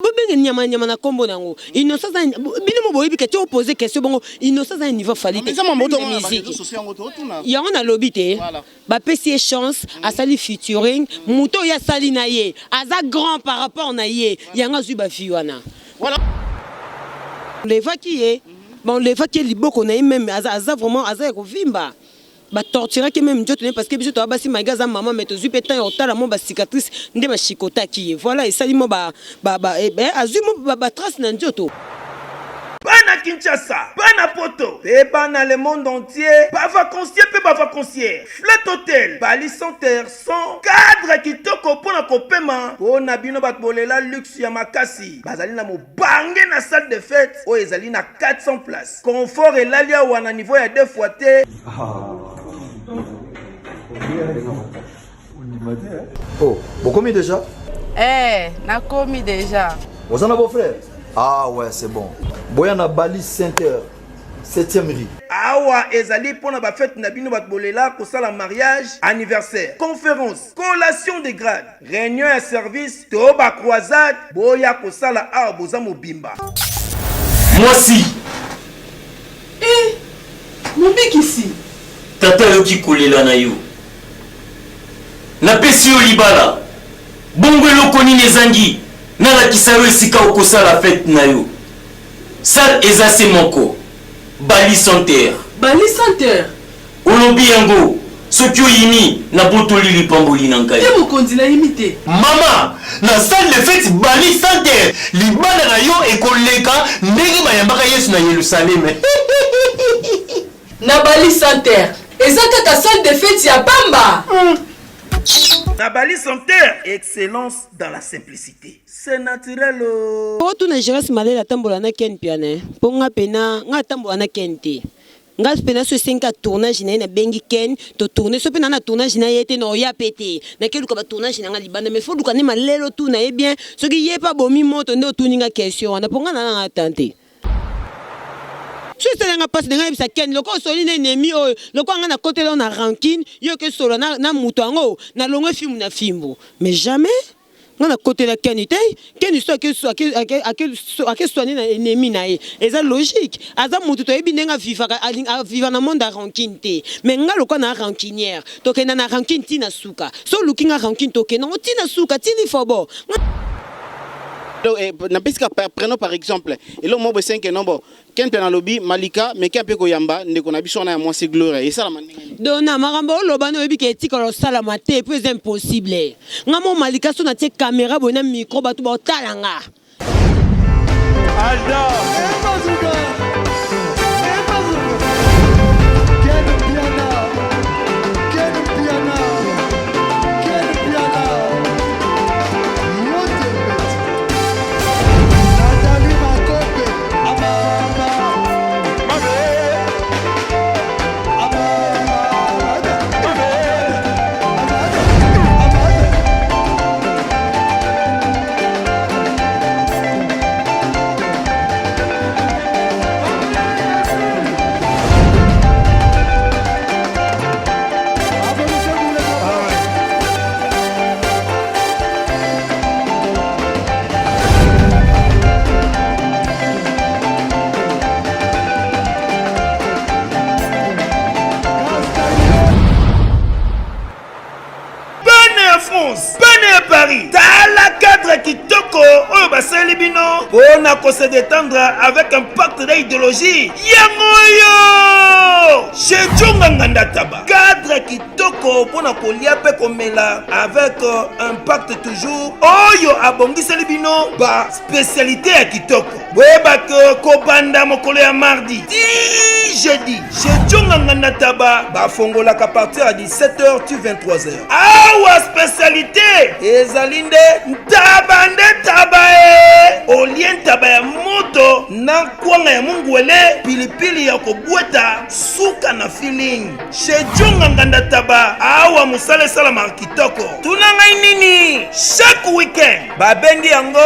Bobenge nyama nyama na kombo na yango. Innocent aza bino mo boyebi ke to poser question bongo Innocent aza na niveau Fally te. Eza mambo to Même na mona ba musique. réseaux sociaux yango to tuna. Yango nalobi te. Voilà. Bapesi ye chance, asali featuring, moto oyo asali na ye aza grand par rapport na ye, yango azwi ba vues wana. Voilà. Enlevaki ye, ba enlevaki ye liboko na ye meme aza, aza vraiment aza ya kovimba. Ba torturaki meme nzoto naye parce que biso toza basi malgre aza maman mais tozui pe temps ya kotala mua ba cicatrice nde ba chicotaki ye voilà esali mua ba ba ba azui mua ba trace na nzoto. Bana Kinshasa, bana poto pe bana le monde entier, ba vacanciers pe ba vacancières, Flat Hotel, Bali Center sans cadre kitoko pona kopema pona bino bato bolela luxe ya makasi, bazali na mobange na salle de fete oyo ezali na 400 places. Confort elali awa na niveau ya deux fois te. Oh, bokomi déjà? Eh, nakomi déjà. Oza na beau frère? Ah ouais, c'est bon. Boya na Bali 5 heures. 7e rue. Awa ezali pona ba fete na bino bato bolela kosala mariage, anniversaire, conférence, collation de grade. Reunion ya service to ba croisade boya kosala awa boza mobimba. Mwasi. Eh, mobikisi. Tata ayoki kolela na yo. Napesi yo libala. Bongo eloko nini ezangi nalakisa yo esika okosala fete na yo? Salle eza se moko. Bali Center. Bali Center? Olobi yango, soki oyimi, nabotoli lipamboli na ngai. Te mokonzi, nayimi te. Mama, na salle de fete Bali Center, libala na yo ekoleka ndenge bayambaka Yesu na Yelusaleme. Na Bali Center, eza kaka salle de fete ya pamba? Na Bali Center, excellence dans la simplicite. C'est naturel oh. Otuna Gérès Malele atambola na Ken Mpiana eh? Po nga pena nga atambola na Ken te. Nga pena soki esengi kaka tournage na ye na bengi Ken to tourner soki pe na na tournage na ye te nako ya pe te nake luka ba tournage na nga libanda mais faut luka nde malele otuna ye bien soki ye pe abomi moto nde otuni nga question wana po nga na na nga temps te. Soki esali nga pasi na nga yebisa Ken lokola osoli na ennemi oyo lokola nga na kotela yo na rancune yo oke solola na na mutu yango na longwe fimbu na fimbu mais jamais. Nga na kotela Ken te, Ken soki ake ake ake ake soigner na ennemi na ye eza logique, aza mutu toyebi ndenge a vivaka a viva na monde ya rancune te, mais nga lokola na rancunière tokenda na rancune ti na suka, soki oluki nga rancune tokenda ngo ti na suka ti lifobo. Eh, napesi ka prenons par exemple eloko moko boye senke non bon Ken Mpiana alobi Malika meka mpe koyamba ndeko na biso wana ya mwasi Gloria esalama ndenge nini? Dona makambo oloba wana oyebi ke etikala osalama te po eza impossible nga moko malika soki natie camera boye na micro batu bakotala nga. Bana ya France, bana ya Paris, tala cadre kitoko oyo basaleli bino mpo na ko se détendre avec impact na idéologie yango oyo chez Djonga Nganda Taba. Cadre kitoko mpo na kolia mpe komela avec impact toujours oyo abongiseli bino ba spécialité ya kitoko. Boyeba ke kobanda mokolo ya mardi ti jeudi chez Djonga Nganda Taba bafongolaka partir ya 17h ti 23h. Awa spécialité ezali nde ntaba nde taba e. kolia ntaba ya moto na kwanga ya mungwele, pilipili ya kobweta, suka na feeling. Chez Djonga Nganda Taba, awa mosala esalamaka kitoko. Tuna ngai nini? Chaque week-end babengi yango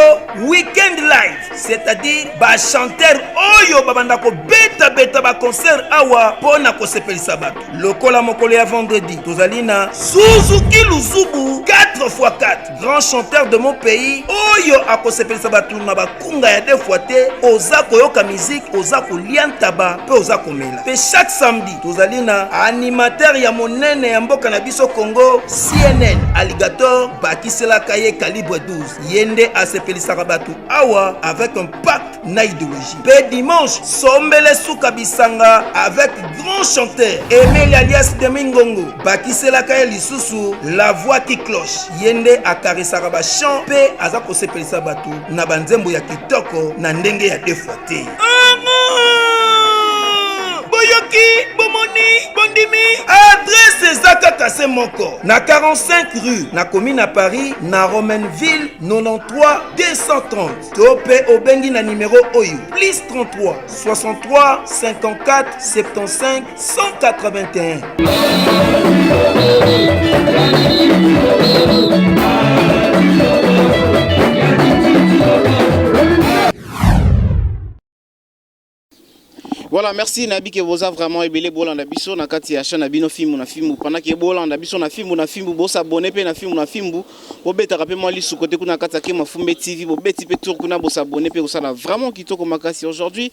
week-end live, c'est-à-dire ba chanteurs oyo babanda kobetabeta ba concert awa mpo na kosepelisa bato. Lokola mokolo ya vendredi tozali na Suzuki Luzubu 4x4, grand chanteur de mon pays oyo akosepelisa bato na bakunga ya deux fois te. Oza koyoka musique, oza kolia ntaba mpe oza komela. Mpe chaque samedi tozali na animateur ya monene ya mboka na biso Congo, CNN Alligator, bakiselaka ye calibre 12, ye nde asepelisaka bato awa avec un pacte na idéologie. Mpe dimanche sombele suka bisanga avec grand chanteur Emeli alias Demi Ngongo, bakiselaka ye lisusu la voix qui cloche, ye nde akarisaka bachant mpe aza kosepelisa bato na banzembo ya kitoko na ndenge ya deux fois te. Boyoki, bomoni, bondimi, adresse eza kaka se moko na 45 rue na commune na Paris, na Romainville 93 230, to mpe obengi na nimero oyo plus 33 63 54 75 181. Voilà, merci Nabi que boza vraiment ebele bolanda biso na kati ya chaîne na bino Fimbu na Fimbu. Pendant que bolanda biso na Fimbu na Fimbu, bo s'abonner pe na Fimbu na Fimbu, bobetaka pe mwa lisu côté kuna kati ya Kema Fumbe TV, bobeti pe tour kuna, bo s'abonner pe kosala vraiment kitoko makasi. Aujourd'hui,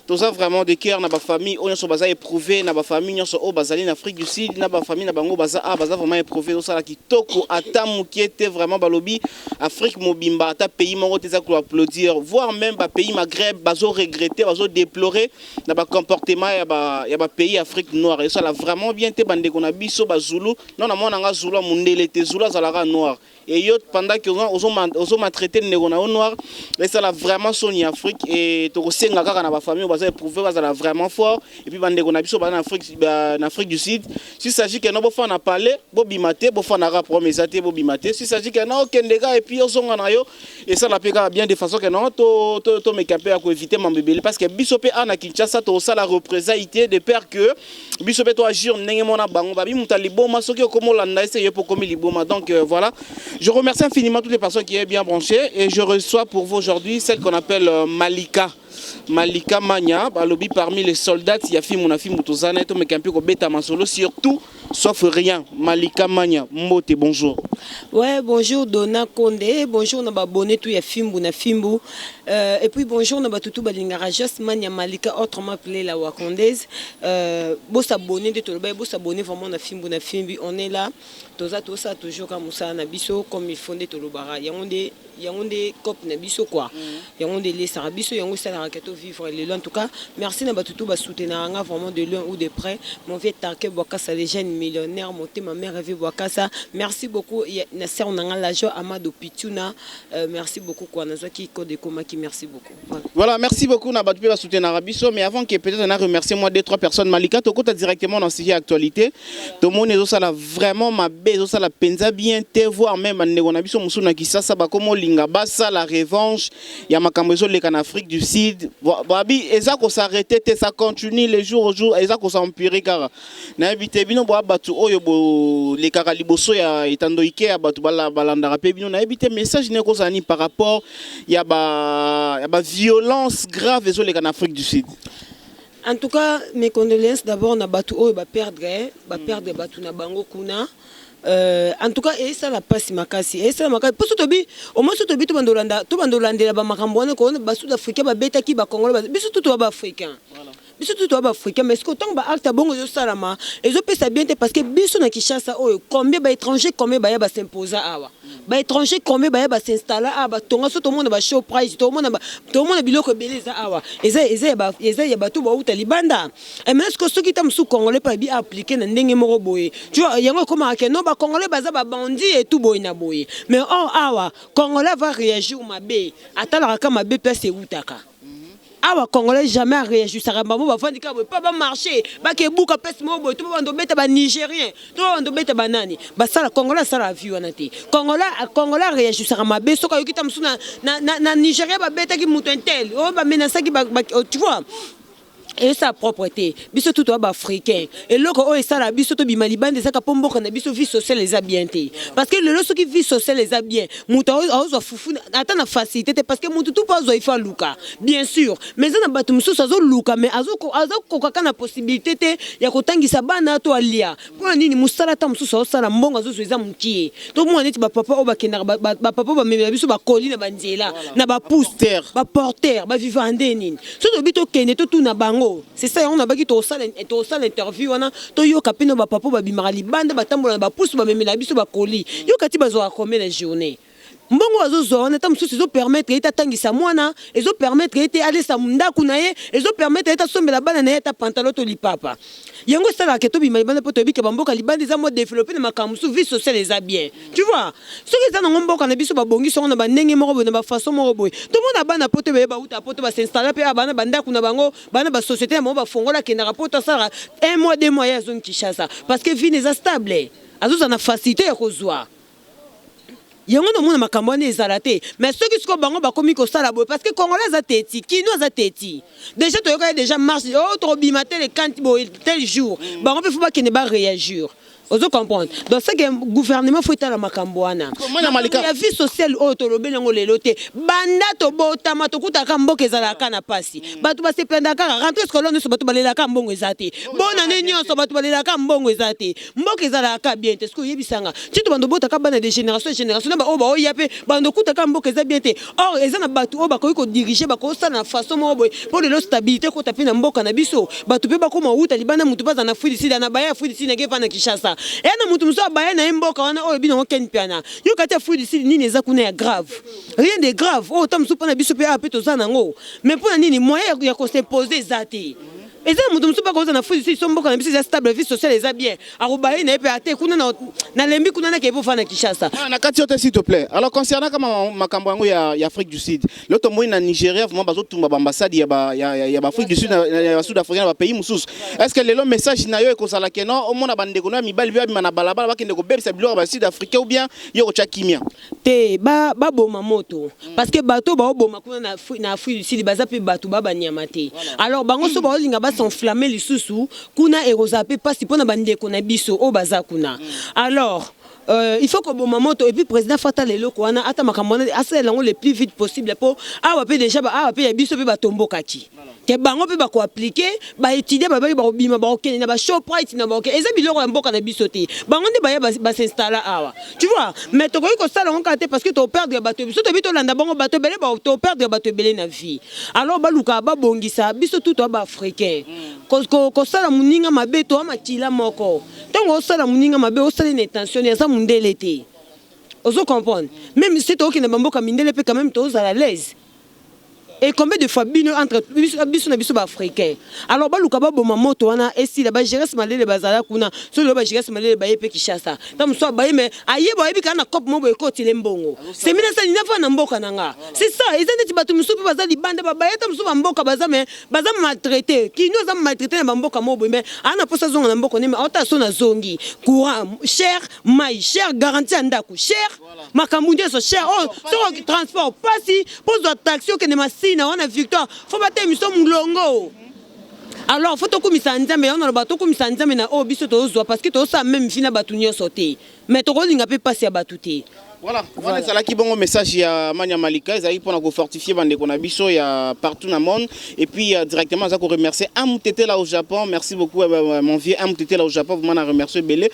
toza vraiment de cœur na ba famille oyo nyonso baza éprouvé, na ba famille nyonso oyo bazali na Afrique du Sud, na ba famille na bango baza a baza vraiment éprouvé, osala kitoko ata mokie te. Vraiment balobi Afrique mobimba ata pays moko te eza ko applaudir, voire même ba pays Maghreb bazo regretter, bazo déplorer na ba comportement ya ba pays Afrique noire. Esala vraiment bien te. Bandeko na biso ba Zulu, non, na mwana nga Zulu ya mundele te, Zulu azalaka noir et yo pendant que ozo maltraiter ndeko na yo noir, esala vraiment soni Afrique. Et tokosenga kaka na ba famille oyo baza éprouvé, bazala vraiment fort. Et puis bandeko na biso baza na Afrique du Sud, s'il s'agit que no bofana palais, bobima te, bofana kaka, problème eza te, bobima te. S'il s'agit que no okende kaka et puis ozonga na yo, esala mpe kaka bien, de façon que non tomeka mpe ya koéviter mambo ebele, parce que biso mpe a na Kinshasa tokosala représailles te, de peur que biso mpe toagir ndenge mona bango. Babi moto ya liboma, soki okomi olanda ese ye mpo okomi liboma. Donc voilà, je remercie infiniment toutes les personnes qui est bien branchées et je reçois pour vous aujourd'hui celle qu'on appelle Malika, Malika Mania. Balobi parmi les soldats ya Fimbu na Fimbu. Toza na ye, tomeka mpe kobeta masolo, surtout sauf rien. Malika Mania, mbote, bonjour. Ouais, bonjour Donna Konde, bonjour na babone tout ya Fimbu na Fimbu. Et puis bonjour na batutu balingaka Just Mania Malika, autrement appelée la Wakondaise. Bo s'abonner de toloba, bo s'abonner vraiment na Fimbu na Fimbu. On est là. Toza tosa toujours comme ça na biso comme il faut nde tolobara. Yango nde cop na biso quoi. Yango nde lesaka biso, yango esalaka ke vivre lelo. En tout cas, merci na batutu ba soutenir nga vraiment de loin ou de près. Mon vieux Tarke Bwakasa, les jeunes millionnaires, motema mère Rêvé Bwakasa. Merci beaucoup na sœur na nga la joie Amado Pituna. Merci beaucoup quoi. Nazwaki code ekomaki, merci beaucoup. Voilà. Voilà, merci beaucoup na bato mpe basoutenaka biso. Mais avant que peut-être na remercier moi deux trois personnes, Malika, tokota directement dans sujet actualité. Tomoni ezosala vraiment mabe, ezosala mpenza bien te, voire même bandeko na biso mosusu na Kisasa bakoma olinga basala revanche ya makambo ezoleka na Afrique du Sud. Babi eza kosarrêter te, ça continue les jours au jour, eza kos'empirer kaka. Nayebi te, bino boya bato oyo bolekaka liboso ya etando ike ya bato balandaka mpe bino, nayebi te message nini ekozala nini par rapport ya ba violence grave ezoleka na Afrique du Sud. En tout cas, mes condoléances d'abord na bato oyo baperdre bato na bango kuna. En tout cas, esala mpasi makasi, esala makasi mpo so tobi omoi so tobi tobanda olandela bamakambo wana koona basud africain babetaki bacongolais, biso tu toya baafricain, biso tu toya baafricain. Mais ce ntango baacte ya bongo ezosalama, ezopesa bien te, parce que biso na Kinshasa oyo, combien baétranger, combien baya bas'imposa awa, baétranger combien baya bas'installa awa, batonga. So tomona baShoprite, tomona biloko ebele eza awa, eza ya bato bauta libanda. Mais ce que soki ta mosusu congolais mpe abi appliqué na ndenge moko boye, tu vois, yango ekomaka ke non, bacongolais baza babandi etu boye na boye. Mais or awa congolais va réagir mabe, atalaka ka mabe place eutaka. Awa congolais jamais a reagissaka bango bavandi kaka boye pa ba marche bake buka place moko boye to ba banda obeta ba nigérien to ba banda obeta ba nani basala congolais asala vie wana te congolais congolais a reagissaka mabe soki ayoki ta mosusu na, na, na, na nigérien babetaki moto intel oyo bamenasaki ba, ba, tu vois esala propre te. Biso tout toza ba africain, eloko oyo esala biso tobima libanda ezaka po mboka na biso vie sociale eza bien te, parce que lelo soki vie sociale eza bien mutu aozwa fufu ata na facilite te, parce que mutu tout po azwa il faut aluka bien sur, mais eza na batu mosusu azoluka mais azokoka kaka na possibilite te ya kotangisa bana to alia. Pona nini musala ata mususu azosala mbongo azozwa eza mukie, tomona neti ba papa oyo bakendaka ba papa oyo bamemela biso ba colis na ba nzela na ba pousse ba porteur ba vivaka nde nini? Soki tolobi tokende totuna bango c'est ça yango nabaki tokosala tokosala interview wana toyoka pe na ba papa oyo babimaka libanda batambola na ba pousse bamemela biso ba colis yoka ti bazwaka combien na journee? Mbongo oyo azozwa wana ata mosusu ezo permettre ye te atangisa mwana, ezo permettre ye te alesa ndaku na ye, ezo permettre ye te asombela bana na ye ata pantalon to lipapa. Yango esalaka ke tobima libanda po toyebi ke ba mboka libanda eza mua developper na makambo mosusu, vie sociale eza bien. Tu vois? Soki eza nango mboka na biso babongisi yango na ba ndenge moko boye, na ba façon moko boye. Tomona bana poto ebele bawuta poto ba s'installa pe awa, baa na ba ndaku na bango, baa na ba societes na bango bafongola, akendaka poto asalaka un mois, deux mois ye azongi Kinshasa parce que vie na eza stable, azozala na facilite ya kozwa. Yango na mona makambo wana ezala te mais soki sikoyo bango bakomi kosala boye parce que congolais aza teti kino aza teti dejà toyokaki dejà marche oh tokobima te le quand boye tel jour bango pe faut bakende ba reagir ozo comprendre donc ce que gouvernement faut etala makambo wana makambo ya vie sociale oyo tolobeli yango lelo te banda tobotama tokutaka mboka ezalaka na pasi bato ba se plaindaka kaka rentree scolaire nionso bato balelaka mbongo eza te bonne annee nionso bato balelaka mbongo eza te Mboka ezalaka kaka bien te sikoyo yebisa nga ti tobanda obota kaka bana de generation en generation na ba oyo baoya pe banda okuta kaka mboka eza bien te or eza na batu oyo bakoki ko diriger bakoki kosala na façon moko boye po lelo stabilite ekota pe na mboka na biso batu pe bakoma kowuta libanda mutu pe azala na Afrique du Sud na baye Afrique du Sud nake evanda na Kinshasa eya na mutu mosusu abaya na ye mboka wana oyo bino yango Ken Mpiana yo kati Afrique du Sud nini eza kuna ya grave rien de grave oyo ta mosusu pona biso pe awa pe toza nango mais pona nini moyen ya ko s'imposer eza te. Eza na mutu mosusu pe akozala na Afrique du Sud so mboka na biso eza stable vie sociale eza bien akobaye na ye pe ate kuna na nalembi kuna nakeye pe ofanda na Kinshasa. Ah, na kati yo te s'il te plait. Alors concernant kama makambo yango ya, ya Afrique du Sud, lelo tomoni na Nigeria vraiment bazotumba ba ambassade ya ba ya, ya, ya ba Afrique du Sud na, ya ba Sud africain na ba pays mosusu. Est-ce que lelo message na yo ekozala ke non omona ba ndeko na yo ya mibali pe babima na balabala bakende kobebisa biloko ya ba Sud africain ou bien yo okotya kimia? Te ba ba boma moto parce que bato oyo bao boma kuna na na Afrique du Sud baza pe batu ba ba nyama te alors bango soki bao linga ba s'enflammer lisusu kuna ekozala pe pasi pona ba ndeko na biso oyo baza kuna alors il faut koboma moto et puis president faut atala eloko wana ata makambo wana asalela yango le plus vite possible po awa pe dejà awa pe ya biso pe batombokaki que bango pe bako appliquer ba etudiants babaki bako bima bako kende na ba shoprite na bako eza biloko ya mboka na biso te bango nde baya ba s'installa awa tu vois mais tokoki kosala yango kaka te parce que toko perdre bato biso toyebi tolanda bango bato ebele toko perdre bato ebele na vie alors baluka babongisa biso tout toa ba africain kosala moninga mabe toa makila moko ntango osala moninga mabe osali na intention aza mondele te ozo comprendre meme si tokokende bamboka mindele mpe quand même tozala l'aise. Et combien de fois bino entre biso na biso ba africains alors baluka baboma moto wana esila ba Giresse Malele bazala kuna soki lelo ba Giresse Malele baye pe Kinshasa tango mosusu abaye mais aye boyebi kaka na coop moko boye ekotile mbongo semi nasali nafanda na mboka na nga c'est ça eza neti bato mosusu pe baza libanda babaye ata mosusu ba mboka baza mais baza maltraite kino aza maltraite na ba mboka moko boye mais aza na posa azonga na mboka ne mais aotala soki nazongi courant cher mayi cher garantie ya ndaku cher Makambu nioso cher oyo soki transport pasi po ozwa taxi okende masina wana victoire faut batelemisa yo mulongo alors faut tokumisa nzambe yango naloba tokumisa nzambe na oyo biso tozwa parce que tozosala meme vie na batu nioso te mais tokolinga pe pasi ya batu te. Voilà, wana ezalaki bongo message ya Mania Malika, ezalaki pona ko fortifier ba ndeko na biso ya partout na monde et puis directement aza ko remercier Amutetela au Japon, merci beaucoup mon vieux Amutetela au Japon, vraiment na remercier ebele.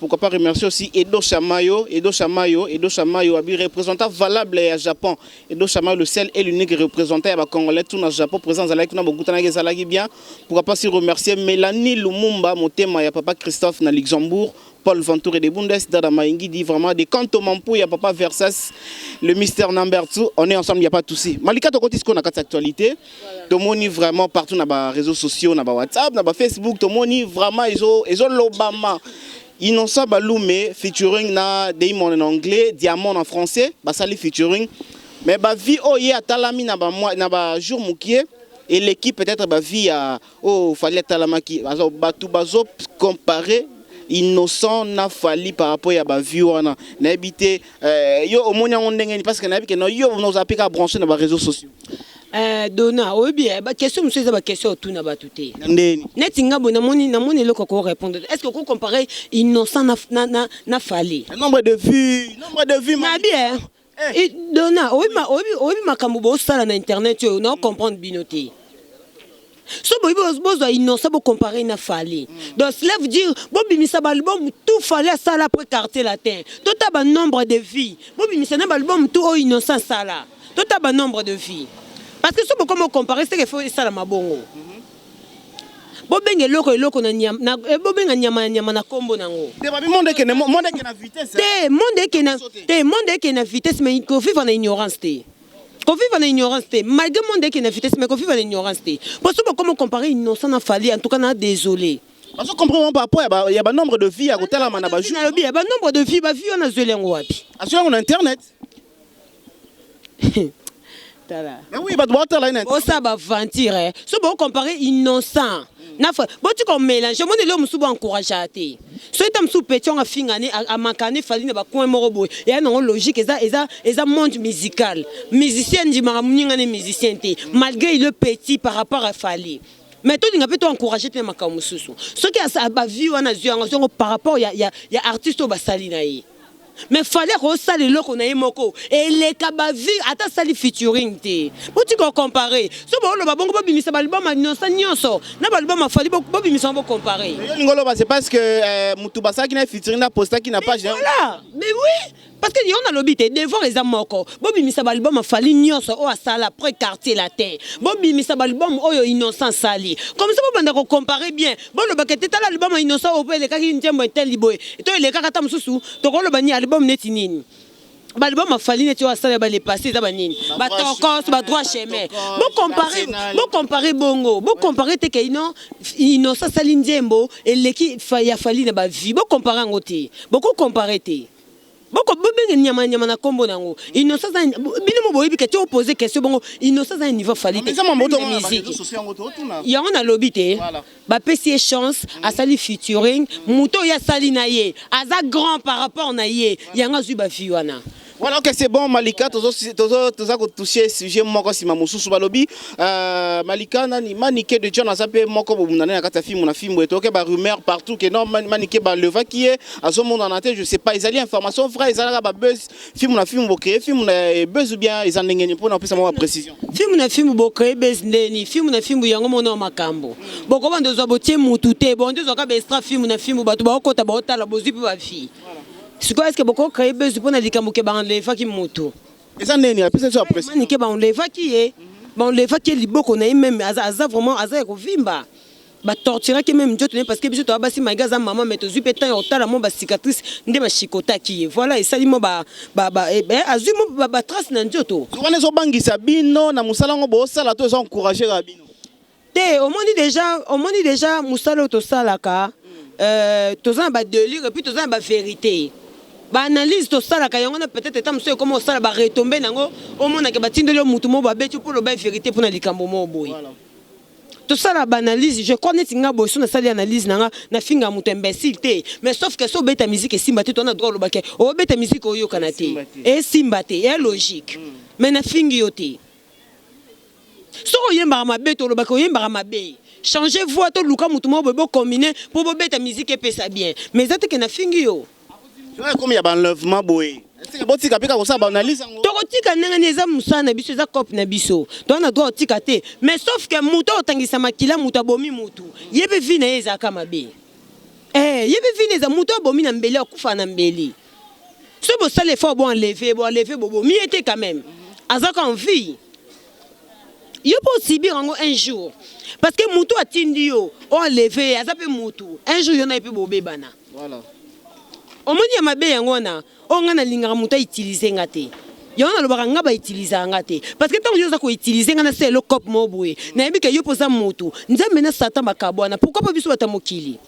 Pourquoi pas remercier aussi Edo Chamayo, Edo Chamayo, Edo Chamayo, abi représentant valable ya Japon. Edo Chamayo, le seul et l'unique représentant ya ba Congolais tout na Japon, présent azalaki kuna bokutanaki ezalaki bien. Pourquoi pas aussi remercier Mélanie Lumumba, motema ya papa Christophe na Luxembourg, Paul Ventour de Bundes, Dada Maingidi, vraiment de Kanto Mampu ya papa Versas, le Mister Number 2, on est ensemble, il n'y a pas de souci. Malika tokoti siko na kati actualité. Tomoni vraiment partout na ba réseaux sociaux, na ba WhatsApp, na ba Facebook, tomoni vraiment ezo ezo lobama. Innocent Balume featuring na Damon en anglais, Diamond en français, basali featuring. Mais ba vie oyo ye atalami na ba mois na ba jour mukie. Eleki peut-être ba vues ya oyo Fally atalamaki. Bato bazo comparer Innocent na Fally par rapport ya ba vues wana. Nayebi te yo omoni yango ndenge nini parce que nayebi ke no yo oza pe kaka branché na ba réseaux sociaux. Dona oyebi ba question mosusu eza ba question otuna bato te. Na ndeni. Neti nga boye namoni eloko ko répondre. Est-ce que oko comparer Innocent na Fally? Nombre de vues, nombre de vues. Nabi eh. Dona oyebi makambo bosala na internet oyo na comprendre bino te. So boyebi bozwa Innocent bocompare na Fally. Donc cela veut dire bobimisa baalbum tout Fally asala après Quartier Latin. Tota ba nombre de vues. Bobimisa na baalbum tout oyo Innocent asala. Tota ba nombre de vues. Parce que so bokoma comparer, c'est que faut esala mabongo. Bobenga eloko eloko na nyama na bobenga nyama na nyama na kombo nango. Te babi monde ekende monde ekende na vitesse. Te monde ekende te monde ekende na vitesse, mais kovivre na ignorance te. Kovivre na ignorance te, malgré monde ekende na vitesse, mais kovivre na ignorance te. Po so bokoma comparer Innocent na Fally, en tout cas na désolé. Bazo comprendre par rapport ya ba nombre de vues ya kotalama na ba jour. Nalobi ya ba nombre de vues, ba vues wana azweli yango wapi? Azweli yango na internet. Tala. Mais oui, bato baotala ye na Osala baventure. So bocompare Innocent na fa, botika omélange. Omoni eloko mosusu boencouragea te. So eta mosusu petit yango afingane, amakane Fally na bacoin moko boye, eya nango logique. Eza monde musical. Musicien ndimaka moninga ne musicien te, malgré il est petit par rapport à Fally. Mais tolinga mpe toencourage te na makambo mosusu. Soki bavues wana azwi yango, azwi yango par rapport ya artiste oyo basali na ye. Mais Fally akosala eloko na ye moko eleka bavues, ata asali featuring te. Botika ocompare. So booloba bongo, bobimisa baalbum nyonso nyonso na baalbum ya Fally, bobimisa yango, bocompare. Yo lingo loba c'est parce que mutu basalaki na featuring na postaki na page. Voilà, mais oui, parce que yo nalobi te devoir eza moko. Bobimisa baalbum ya Fally nyonso oyo asala après Quartier Latin, bobimisa baalbum oyo Innocent asali. Comme ça bobanda kocompare bien. Bolobaka te tala album ya Innocent oyo mpo elekaki nzembo eteli boye to elekaka ata mosusu. Tokoloba nini? Album neti nini? Baalbum ya Fally neti oyo asala bale passé eza banini? Batokos, badroit chemin. Bocompare, bocompare bongo. Bocompare te ke ino Innocent asali nzembo eleki ya Fally na bavues. Bocompare yango te, bokocompare te. Boko bobenge nyama nyama na nkombo nango. Innocent aza bino mo boyebi ke ti opose question bongo, Innocent aza na niveau Fally te. Eza mambo na musique yango nalobi te. Bapesi ye chance, asali featuring. Moto oyo asali na ye aza grand par rapport na ye, yango azwi bavues wana. Voilà, ok, c'est bon, Malika, tozo, tozo, toza kotoucher sujet moko nsima mosusu. Balobi, Malika, nani, Manike de John aza mpe moko bobundane na kati ya filme na filme. Toyoke ba rumeur partout ke non, Manike balevaki ye, azomonana te. Je sais pas, ezali information vrai, ezalaka ba buzz filme na filme, bocréer filme na buzz, ou bien eza ndenge nini? Mpona opesa moko ba précision. Filme na filme, bocréer buzz ndeni? Filme na filme yango mona makambo bokobanda ozwa botie mutu te. Bon, nde ozwaka baextra filme na filme, bato baokota baotala, bozwi mpe bavues. Sikoyo est-ce bokocréer buzz mpona likambo ke baenlevaki mutu? Eza ndeni? Apesa biso ya précision. Manike baenlevaki ye, baenlevaki ye liboko na ye même. Aza vraiment aza ya kovimba, batorturaki même nzoto na ye, parce que biso toya basi, malgré aza mama, mais tozwi mpe temps ya kotala mo bacicatrice nde bashikotaki ye. Voilà, esali mo azwi mo batrace na nzoto. Wana ezobangisa bino na mosala yango bosala to eza encourage kaka bino? Te, omoni déjà mosala oyo tosalaka, toza na badélire et puis toza na bavérité. Baanalyse tosalaka yango na peut-être eta mosusu ekoma osala baretombées nango. Omonake batindeli yo mutu moko babeti mpo loba vérité mpona likambo moko boye. Tosala baanalyse, je crois neti nga boye, so nasali analyse na nga, nafinga moto imbécile te. Mais sauf que so obeta musique esimba te, toza na droit olobake obeta musique oyokana te, esimba te, eya logique. Mais nafingi yo te. Soki oyembaka mabe, tolobaka oyembaka mabe, change voix, toluka motu moko boye bocombine mpo bobeta musique epesa bien. Mais eza te ke nafingi yo. Ekomi ya baenlèvement boye, botika mpe kaka kosala baanalyse yango? Tokotika ndenge nini? Eza mosala na biso, eza cope na biso, toza na droit kotika te. Mais sauf ke moto oyo otangisa makila, moto abomi motu, ye mpe vie na ye ezalaka mabe. Ye mpe vie na eza moto abomi na mbeli, akufa na mbeli. So bosala effort, bo enlever, bo enlever, bobomi ye te, quand même azaka en vie. Yo mpo osubir yango un jour, parce que motu atindi yo oenleve ye aza mpe motu. Un jour yo na ye mpe bobebana. Omoni ya mabe yango wana oyo ngai nalingaka moto autilize nga te. Yango nalobaka nga bautilisaka nga te, parce que ntango yo oza koutilize nga, nasala eloko moko boye, nayebi ke yo mpo oza motu. Nzambe na Satan bakabwana, pourquoi mpo biso bato ya mokili?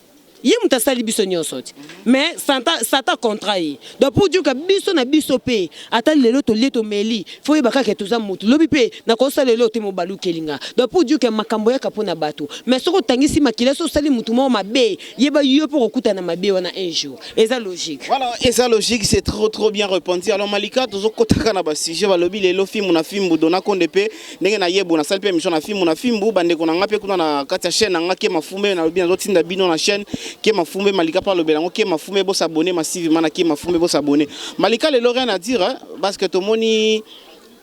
Ye moto asali biso nyonso ti, mais Satan contrat ye. Donc pour dire que biso na biso mpe, ata lelo tolie, tomeli, faut yeba kaka toza motu. Lobi mpe nakosala lelo te, mobalukeli nga. Donc pour dire que makambo yaka mpo na bato, mais soki otangisi makila, so osali motu moko mabe, yeba yo mpo kokutana mabe wana un jour. Eza logique. Voilà, et ça logique, c'est trop trop bien répondu. Alors Malika, tozokotaka na basujet. Balobi lelo fimbu na fimbu, dona konde mpe ndenge nayebo nasali mpe émission na fimbu na fimbu. Bandeko na nga mpe kuna na kati ya chaîne na nga Ke Mafumbe, nalobi nazotinda bino na chaîne Ke Mafumbe. Malika mpe alobela yango Ke Mafumbe, bosabonner massivement na Ke Mafumbe, bosabonner. Malika, lelo rien à dire, hein, parce que tomoni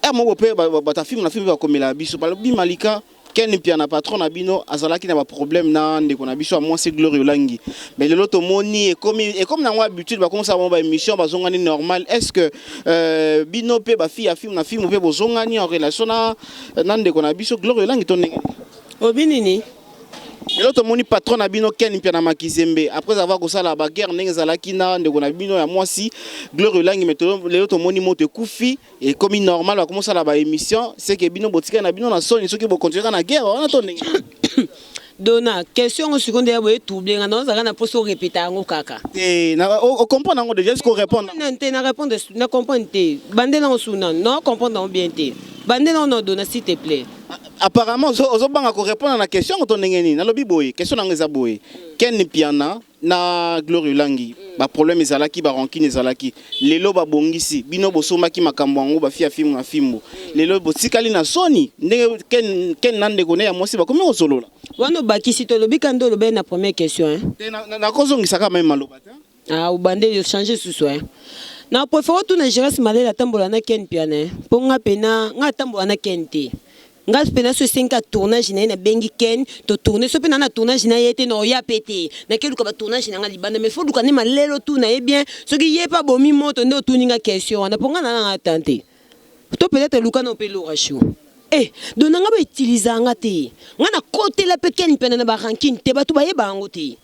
ere moko mpe bato ya fimbu na fimbu bakomela biso. Balobi Malika, Ken Mpiana, patron na bino, azalaki na baproblème na ndeko na biso ya mwasi Gloire Olangi, mais lelo tomoni ekomi nango habitude, bakomosala bango baémission, bazongani normal. Est ce que bino mpe bafille ya film na film mpe bozongani en relation na ndeko na biso Gloire Olangi to ndenge? Obi nini? Lelo tomoni patron na bino Ken Mpiana Makizembe, après avoir kosala baguerre ndenge ezalaki na ndeko na bino ya mwasi Gloire Olangi, mais lelo tomoni moto ekufi, ekomi normal, bakomosala baémission. C'est que bino botikali na bino na soni soki bokontinue na guerre wana to ndenge? Dona, question yango sikoyo nde ya boye etrouble nga. Nazalaka na mposa orepeta yango kaka. Te, ocomprendre yango déjà? Est-ce que orépondre? Te, na répondre, na comprendre te. Bandela yango su nanu, na comprendre yango bien te. Bandela yango na Dona, s'il te plaît. Apparemment ozobanga korépondre na question yango to ndenge nini? Nalobi boye, question nango eza boye: Ken Mpiana na Gloire Olangi, baproblème ezalaki, barancune ezalaki, lelo babongisi. Bino bosombaki makambo yango, bafille ya fimbu na fimbu, lelo botikali na soni ndenge Ken na ndeko ne ya mwasi bakomi kosolola? Wana obakisi, tolobi ka nde olobeli na première question, hein? Te, nakozongisaka meme maloba te. Ah, obandeli, ochange susu, hein? Na préféré otuna Gérasi Malela atambola na Ken Piana, mpo nga pena nga atambola na Ken te. Nga mpena so esengi ka tournage na ye, nabengi Ken, totourne. So mpe na tournage na ye te, na oya mpe te, nakeluka batournage na nga libanda. Mais faut luka nde Malelo, tuna ye bien. Soki ye mpe abomi moto nde otuni nga question wana, mpo nga na nanga atan te. To peut-être luka na mpe Lora Show. Eh, donc na nga bautiliza nga te. Nga nakotela mpe Ken pene na barancune te, bato bayeba yango te.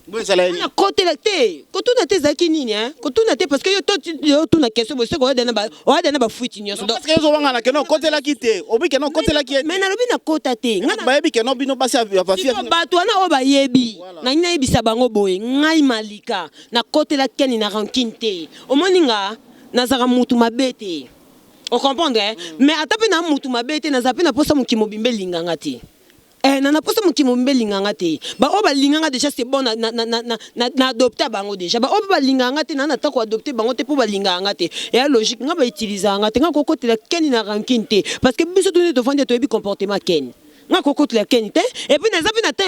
Bo ezala Nga nakotela te, kotuna te ezalaki nini, hein? Kotuna te, parce que yo to yo tuna question boye, soki oyada na bafuiti nyonso. Parce que ozobanga na keno okotelaki te, obi keno okotelaki ye. Mais nalobi nakota te nga. Bayebi keno bino basi ya bafille. Sikoyo bato wana oyo bayebi, nangi nayebisa bango boye: ngai Malika nakotela Keni na rancune te. Omoni, nga nazalaka mutu mabe te, ocomprendre, eh? Mais ata mpe na mutu mabe te, nazala mpe na posa mokili mobimba elinganga te. Eh, na naposa mokili mobimba elinganga te. Baoyo balinganga déjà, c'est bon, na adopte bango déjà. Baoyo mpe balinganga te, na ta koadopte bango te, mpo balingaka nga te. Eya logique, nga bautilisaka nga te. Nga kokotela Keni na rancune te, parce que biso tuni tovandi, toyebi comportement Keni. Nga kokotela Keni te. Et puis naza mpe na temps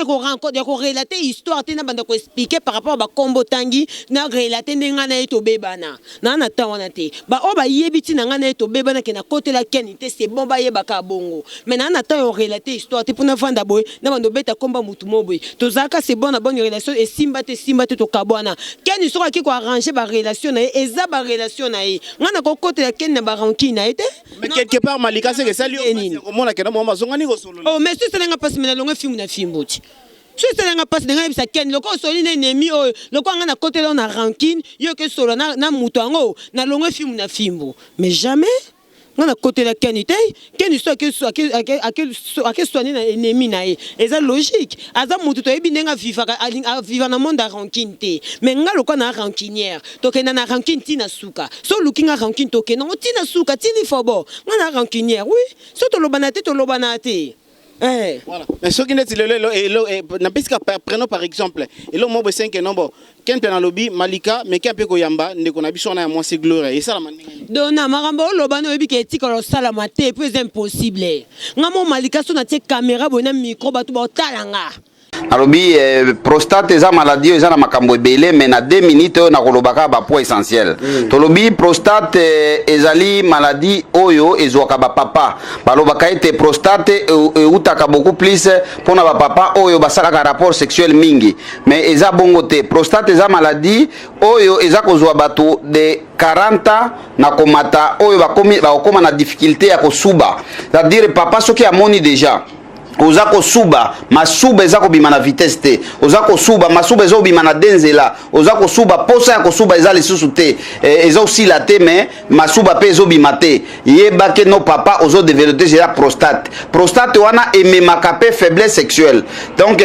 ya korelate histoire te, na banda koexplike par rapport bakombo tangi na relate nde ngai na ye tobebana. Naa na temps wana te. Baoyo bayebi ntina ngai na ye tobebana, ke nakotela Keni te, c'est bon, bayebaka bongo. Mais naa na temps ya korelate histoire te, mpona vanda boye na banda obeta komba mutu mo boye. Tozalaka, c'est bon, na bonne relation. Esimba te, esimba te, tokabwana. Keni soki aki koarrange barelation na ye, eza barelation na ye. Ngai nakokotela Keni na barancune na ye te. Mais quelque part, Malika, seke esali yo Nini? komona keno moma bazongani kosolola? Oh, mais so esalenga mpasi, me nalongo fimbu na fimbu ti. So esalenga mpasi, ndenge nayebisa Ken loko osoli na ennemi oyo, loko anga nakotela na rancune, yo ke solo na moto yango, nalongo fimbu na fimbu. Mais jamais nga nakotela Keni te. Keni so ake soigner na ennemi na ye, eza logique. Aza motu toyebi ndenge avivaka, aviva na monde ya rancune te. Mais nga lokwa na rancunière, tokenda na rancune ntina suka. So oluki nga rancune, tokenda ngo ntina suka, tini fobo. Nga na rancunière, oui. So tolobana te, tolobana te. Eh. Voilà. Mais soki neti lelo napesi ka prenons par exemple elo mo bosenke no bo Ken mpe nalobi Malika, mais Ken mpe koyamba ndeko na biso wana ya mwasi Gloria, esalama ndenge nini? Dona, makambo oloba na oyebi ke etikala osalama te, mpo eza impossible. Nga mo Malika, so natie caméra boye na micro, bato baotala nga. Nalobi prostate eza maladie oyo eza na makambo ebele, mais na 2 minutes oyo nakoloba kaka bapoint essentiel. Tolobi prostate ezali maladie oyo ezwaka bapapa. Balobaka ete prostate eutaka beaucoup plus mpona bapapa oyo basalaka rapport sexuel mingi, mais eza bongo te. Prostate eza maladie oyo eza kozwa bato de 40 ans na komata, oyo bakokoma na difficulté ya kosuba. C'est-à-dire papa soki amoni déjà Oza kosuba, masuba eza kobima na vitesse te. Oza kosuba, masuba eza kobima na de nzela. Oza kosuba, posa ya kosuba eza lisusu te. Eh, eza osila te mais masuba pe ezobima te. Yeba ke no papa ozo developper déjà prostate. Prostate wana ememaka pe faiblesse sexuelle. Donc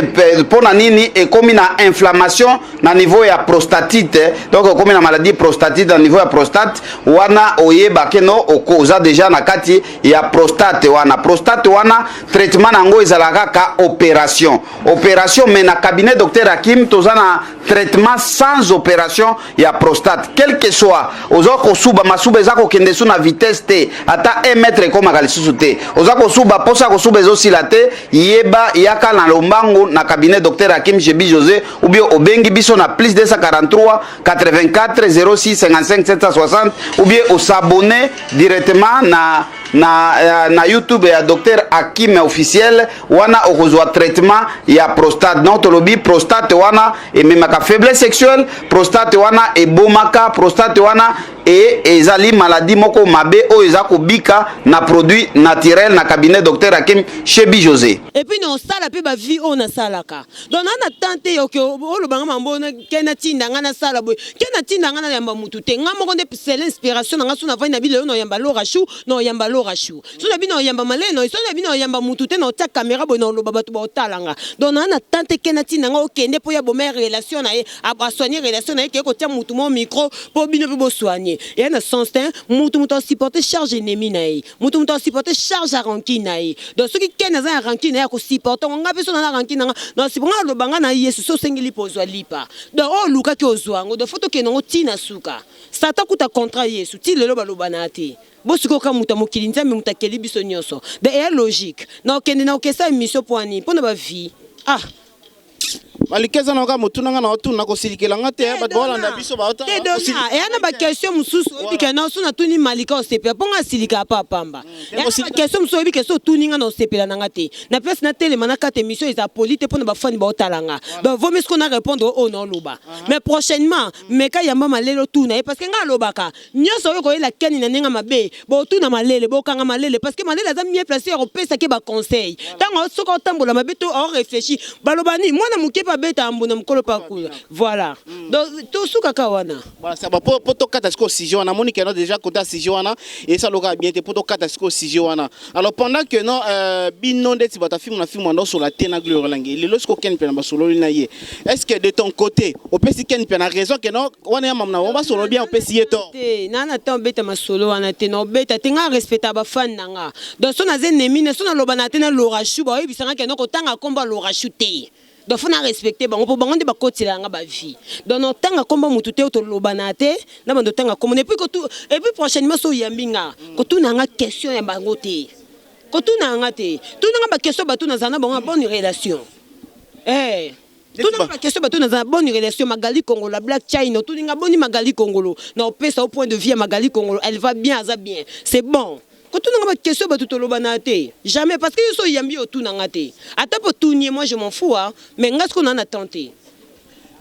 pona nini ekomi na inflammation na niveau ya prostatite. Donc ekomi na maladie prostatite na niveau ya prostate wana oyeba ke no oza déjà na kati ya prostate wana. Prostate wana traitement na yango ezalaka kaka operation. Operation mais na cabinet docteur Hakim toza na traitement sans operation ya prostate. Quel que soit oza kosuba, masuba eza kokende su na vitesse te, ata 1 mètre ekomaka lisusu te. Oza kosuba, posa kosuba ezosila te, yeba yaka na lombangu na cabinet docteur Hakim Jebi José ou bien obengi biso na plus 243 84 06 55 760 ou bien osabonner directement na YouTube ya Dr Hakim officiel wana okozwa traitement ya prostate. Donc tolobi prostate wana ememaka faiblesse sexuelle, prostate wana ebomaka, prostate wana e ezali maladie moko mabe oyo eza kobika na produit naturel na cabinet Dr Hakim Chebi José. Et puis na osala pe ba vie oyo nasalaka. Donc na na tante yo ke olobanga mambo na ke na tinda nga nasala boye, ke na tinda nga na yamba mutu te. Nga moko nde c'est l'inspiration na nga so na vandi na bilelo na yamba Laura Chou, na yamba Laura Chou. So na bino yamba maleno, so na bino yamba mutu te na otia caméra boye na oloba bato ba otala nga. Donc na na tante ke na tinda nga okende po ya boma relation na ye, a soigner relation na ye ke kotia mutu mo micro po bino pe bo soigner. Ya na sens te, mutu mutu a supporter charge ennemi na ye. Mutu mutu a supporter charge ya rancune na ye. Donc soki Ken aza na rancune na ye ako supporter ngo, nga pe so na na rancune na nga, na supporter nga aloba nga na Yesu so osengi lipa ozwa lipa. Donc oyo olukaki ozwa yango, donc faut tokende yango ti na suka. Satan kuta contrat Yesu, ti lelo balobana te. Bo sikoyo ka mutu ya mokili Nzambe mutu akeli biso nioso. Donc eya logique. Na okende na okesa emission po ani? Pona ba vie. Ah! Malika eza na kaka motuna nga na otuna kosilikela nga te bato baolanda biso baotala. Te dona eya na ba question mosusu oyebi ke na so natuni Malika osepela mpo nga asilikaka pa pamba. Eya na ba question mosusu oyebi ke so otuni nga na osepela na nga te. Na place natelema na kata emission eza poli te mpo na ba fans baotala nga. Donc vaut mieux sikoyo na repondre oyo naoloba. Mais prochainement meka yamba malele otuna ye parce que nga alobaka Nionso oyo koyela Ken na ndenge mabe, botuna Malele, bokanga Malele parce que Malele aza mieux place ya kopesa ke ba conseils. Tango soki aotambola mabe to ao reflechir, baloba nini? Mwana moke pe abetaka mbunda mokolo pe akula. Voilà. Donc tosuka kaka wana. Voilà, ça va po po tokata sikoyo sujet wana, namoni que non déjà côté ya sujet wana esala kaka bien te po tokata sikoyo sujet wana. Alors pendant que non euh, bino ndeti bato ya film na film wana osola te na Gloire Olangi, lelo sikoyo Ken Mpiana basololi na ye. Est-ce que de ton côté opesi Ken Mpiana raison que non wana ya mamu na bango basolo bien opesi ye tort? Te na na temps obeta masolo wana te na obeta te nga respecta ba fan na nga donc so naza ennemi na so naloba na te na Laura Chou ba oyebisa nga ke no kotanga kombo ya Laura Chou te donc faut na respecter bango po bango nde bakotela nga ba vie donc na otanga kombo mutu te toloba na te na bando otanga kombo et puis kotu et puis prochainement so oyambi nga kotuna nga question ya bango te kotuna nga te tuna nga ba question bato nazala na bango na bonne relation eh Tuna nga ba question bato naza na bonne relation Magali Kongolo la Black China otuni nga boni Magali Kongolo na opesa yo point de vue ya Magali Kongolo elle va bien aza bien c'est bon kotuna nga ba question bato tolobana te jamais parce que yo so oyambi yo otuna nga te ata po otuni ye moi je m'en fous ah mais nga sikoyo na na temps te.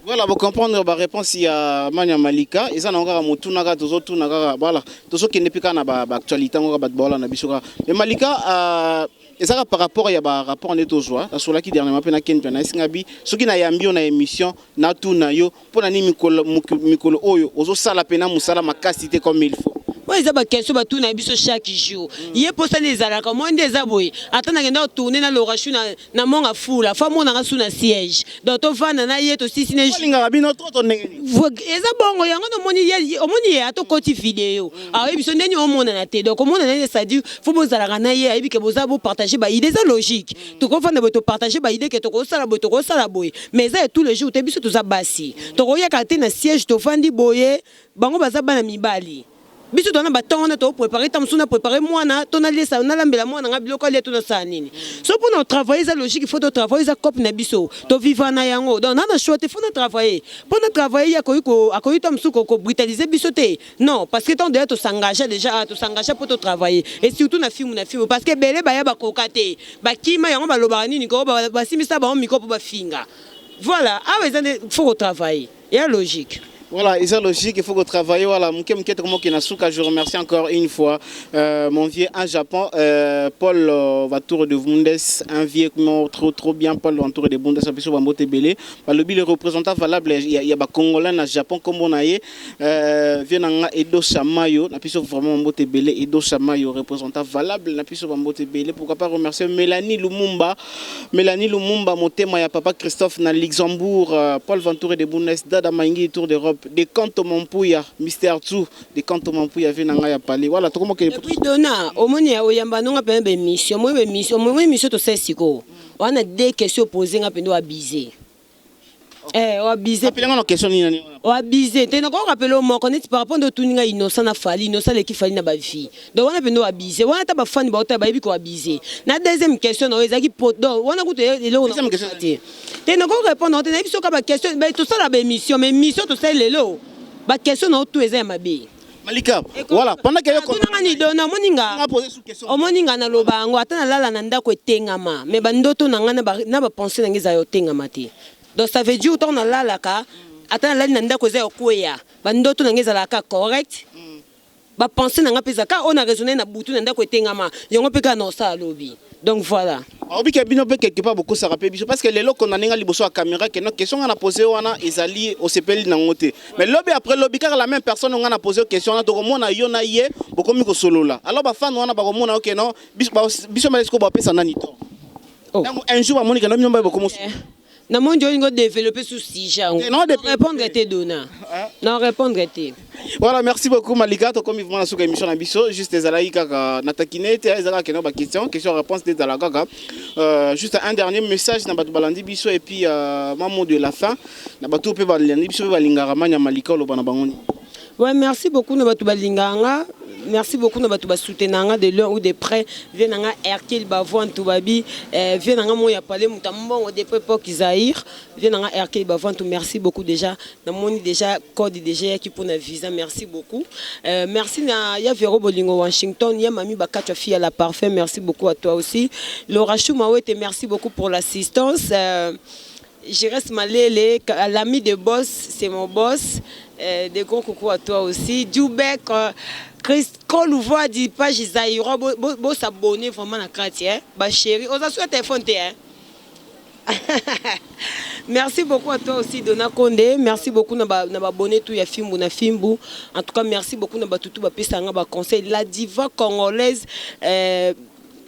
Voilà, bo comprendre ba réponse ya Mania Malika, eza na kaka motuna kaka tozotuna kaka voilà, tozokende pe kaka na ba, ba actualité ngo kaka bato baolanda biso kaka. Mais Malika euh, eza kaka par rapport ya ba rapport nde tozwa, nasolaki dernièrement pe na Ken Mpiana esinga bi soki nayambi yo na émission natuna yo mpo na nini mikolo, mikolo oyo ozosala pena mosala makasi te comme il faut. Oyo eza ba question batuna biso chaque jour. Ye posa nde ezalaka moi nde eza boye ata nakenda ko tourner na Laura Chou na Na monga fula faut amona nga sous na siège donc to vanda na ye to sisi ne Alingaka bino trop to ndenge nini? Eza bongo yango na omoni ye omoni ye ata okoti video ayebi biso ndeni omonana te donc omonana ye c'est à dire faut bozalaka na ye ayebi ke boza bo partager ba idées eza logique toko vanda boye to partager ba idées ke toko sala boye toko sala boye mais eza ya tous les jours te biso toza basi toko yaka te na siège tovandi boye bango baza bana mibali. Biso toza na ba temps wana to preparer tango mosusu na preparer mwana to naliesa nalambela mwana nga biloko alia to nasala nini. Soki pona ko travailler eza logique il faut to travailler eza coop na biso to vivra na yango donc naza na choix te faut na travailler po na travailler ye akoki ko akoki tango mosusu ko brutaliser biso te non parce que tango dejà to s'engagea dejà ah to s'engagea po to travailler et surtout na fimbu na fimbu parce que ebele baya bakoka te bakima yango balobaka nini ko basimbisa bango micro po bafinga voilà awa eza nde faut ko travailler. Ya logique. Voilà, c'est logique, il faut que travailler. Voilà, Mouké Mouké Tomoki Nasuka, je remercie encore une fois mon vieux en Japon, Paul Vatour de Bundes, un vieux trop trop bien, Paul Vatour de Bundes, Abiso Bambote Belé. Bah, le représentant valable, il y a ba Congolais na Japon comme on a vieux nanga Edo Samayo, na biso vraiment Bambote Belé, Edo Samayo, représentant valable, na biso Bambote Belé. Pourquoi pas remercier Mélanie Lumumba, Mélanie Lumumba, Motema, ya papa Christophe na Luxembourg, Paul Ventour de Bundes, Dada Maingi, Tour d'Europe, de Kanto Mampuya, Mister Tout, de Kanto Mampuya, vieux nanga ya Pali. Voilà, tout comme Et puis dona omoni oyamba nonga mpenza baémission, moi baémission, moi émission tosala sikoyo wana, deux questions posé nga mpenza oabize. Eh, oabize. Appeler nga question nini nani? Oabize te, nakoki rappeler moko neti par rapport nde otuni nga Innocent na Fally. Innocent aleki Fally na bavie, donc wana mpenza oabize wana, ata bafani baotala bayebi koabize. Na deuxième question na oyo ezalaki donc wana kutu eloko Deuxième question. Te te, nakoki répondre te, nayebi soka baquestion tosala baémission, mais émission tosali lelo, baquestion na yo tu eza ya mabe. Malika, voilà, pendant que Tunanga ni dona, omoninga. Nga poser sous question. Omoninga, naloba yango, ata nalala na ndako etengama, mais bandoto na ngai na bapensées na ngai eza ya otengama te. Donc ça veut dire ntango nalalaka, ata nalali na ndako eza ya okweya, bandoto na ngai ezalaka correct, bapensées na ngai mpe eza kaka oyo na raisonne na butu na ndako etengama, yango mpe kaka na osala lobi. Donc voilà. Obike bino mpe quelque part bokosaka mpe biso, parce que lelo kondane nga liboso ya caméra ke no question nga na pose wana ezali osepeli nango te, mais lobi après lobi kaka la même personne nga na pose question wana, tokomona yo na ye bokomi kosolola. Alors bafans wana bakomona oke no biso mala sikoyo bapesa nani to Oh. ntango un jour bamoni ke no bino mbaye bokomi. Namoni olingi odéveloppe su sujet yango. Te, non, développer. Répondre te, dona na répondre te. Voilà, merci beaucoup Malika. Tokomi vraiment na suka émission na biso. Juste ezalaki kaka natakine te, ezalaka keno baquestion, question réponse te, ezala kaka juste un dernier message na bato balandi biso et puis ma mot de la fin na bato mpe balandi biso mpe balingaka manya Malika, oloba na bango nini? Ouais, merci beaucoup na bato balingaka nga. Merci beaucoup na bato basoutenanga nga de loin ou de près. Vieux na nga Hercule Bavoantu babi, vieux na nga moya pale moto ya mbongo depuis époque Zaïre. Vieux na nga Hercule Bavoantu, merci beaucoup déjà. Namoni déjà code déjà yaki mpona visa, merci beaucoup. Merci na ya Vero Bolingo Washington, ya Mami Bakatwa fille à la parfum, merci beaucoup à toi aussi. Laura Choumawete, merci beaucoup pour l'assistance. Je reste Malele, l'ami de boss, c'est mon boss. Des gros coucou à toi aussi. Djoubek, Chris, Kolouvoa dit page Zaïro, bo, bo, bo s'abonner vraiment à la hein. Bah chérie, on a sur téléphone, hein. Merci beaucoup à toi aussi, Donna Condé. Merci beaucoup na ba abonné tout ya Fimbu na Fimbu. En tout cas, merci beaucoup na ba tutu ba pesa nga ba conseil. La diva congolaise,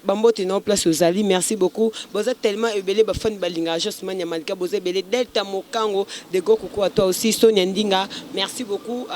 bambote na place ozali, merci beaucoup. Boza tellement ebele bafani balinga Josman ya Malika, boza ebele. Delta Mokango, de gros coucou à toi aussi. Sonia Ndinga, merci beaucoup.